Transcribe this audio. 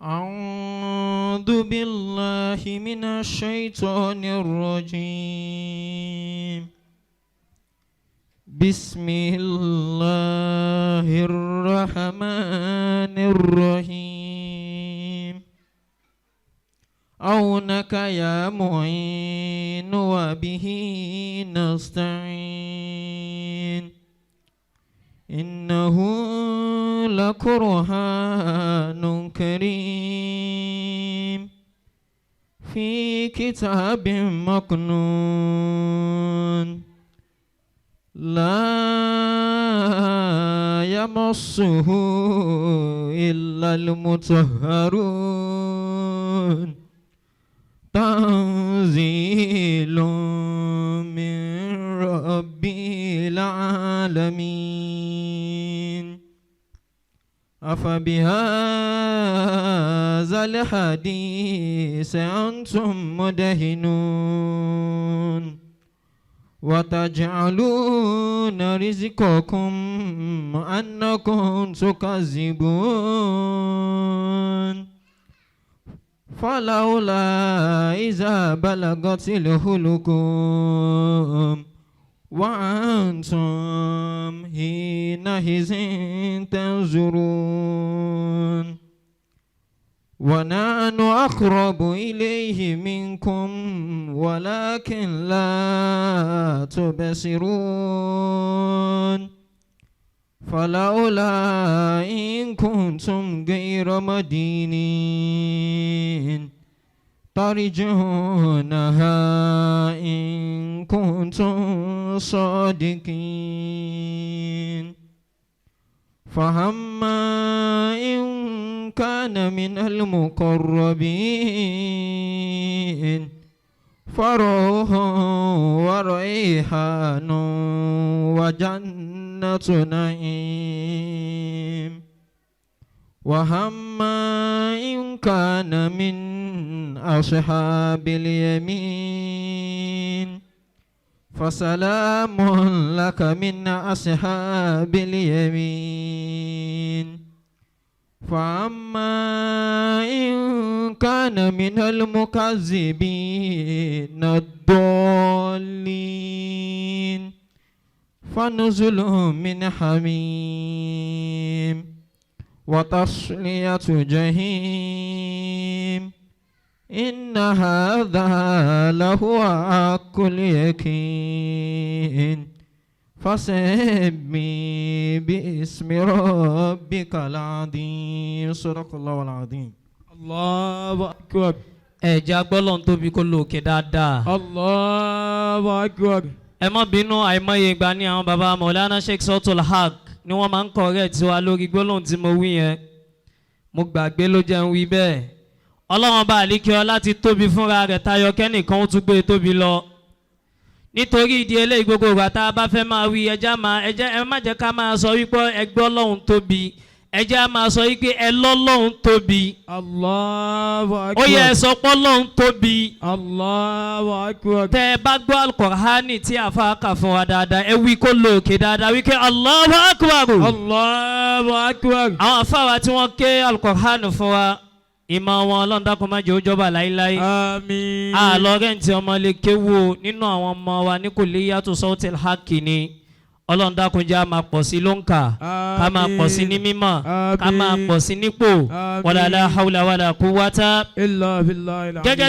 أعوذ بالله من الشيطان الرجيم. بسم الله الرحمن الرحيم. عونك يا معين وبه نستعين. إنه لقرآن كريم في كتاب مكنون لا يمسه إلا المطهرون. تنزيل من رب العالمين. أفبهذا الحديث أنتم مدهنون وتجعلون رزقكم أنكم تكذبون. فلولا إذا بلغت الحلقوم وأنتم حينئذ تنظرون. ونحن أقرب إليه منكم ولكن لا تبصرون. فلولا إن كنتم غير مدينين ترجعونها إن كنتم صادقين. فأما إن كان من المقربين فروح وريحان وجنة نعيم. وأما إن كان من أصحاب اليمين فسلام لك من أصحاب اليمين. فأما إن كان من المكذبين الضالين فنزل من حميم وتصلية جحيم. إن هذا لهو حق اليقين. فسبح باسم ربك العظيم. صدق الله العظيم. الله أكبر. Ẹ jẹ́ á gbọ́lọ́un tóbi kó lókè dáadáa. الله أكبر. Ẹ má bínú, àìmọye ìgbà ní àwọn baba Maulana Sheikh Sautul Haq ni wọ́n máa ń correct wa lórí gbólóhùn tí mo wí yẹn. Mo gbàgbé ló jẹ́ ń wí bẹ́ẹ̀. Ọlọ́run bá àlíkẹ́ ọlá ti tóbi fúnra rẹ̀ tayọ kẹ́nìkan ó tún gbé e tóbi lọ. Nítorí ìdí eléyìí, gbogbo ìgbà tá a bá fẹ́ máa wí, ẹjẹ́ máa ẹjẹ́ ẹ má jẹ́ ká máa sọ wípé ẹgbẹ́ Ọlọ́run tóbi, ẹjẹ́ á máa sọ wípé ẹ lọ́lọ́run tóbi. الله أكبر. Ó yẹ ẹ sọ pé Ọlọ́run tóbi. الله أكبر. Tẹ ẹ bá gbọ́ Alukọ̀ránì tí àfa kà fún wa dáadáa, ẹ wí kó lò òkè dáadáa wí pé الله أكبر. الله أكبر. Àwọn àfa wa tí wọ́n ké Alukọ̀ránì fún wa, ìmọ̀ wọn, Ọlọ́run dákun má jẹ́ ó jọba láíláí. آمين. Àlọ́ rẹ̀ǹtì ọmọ lè kéwu nínú àwọn ọmọ wa ní Kulliyatu Sautil Haqq ni. Ọlọ́run dákun jẹ́ á máa pọ̀ sí ló ń kà, ká máa pọ̀ sí ní mímọ̀, ká máa pọ̀ sí nípò. آمين. ولا لا حول ولا قوة إلا بالله العلي. Gẹ́gẹ́ bí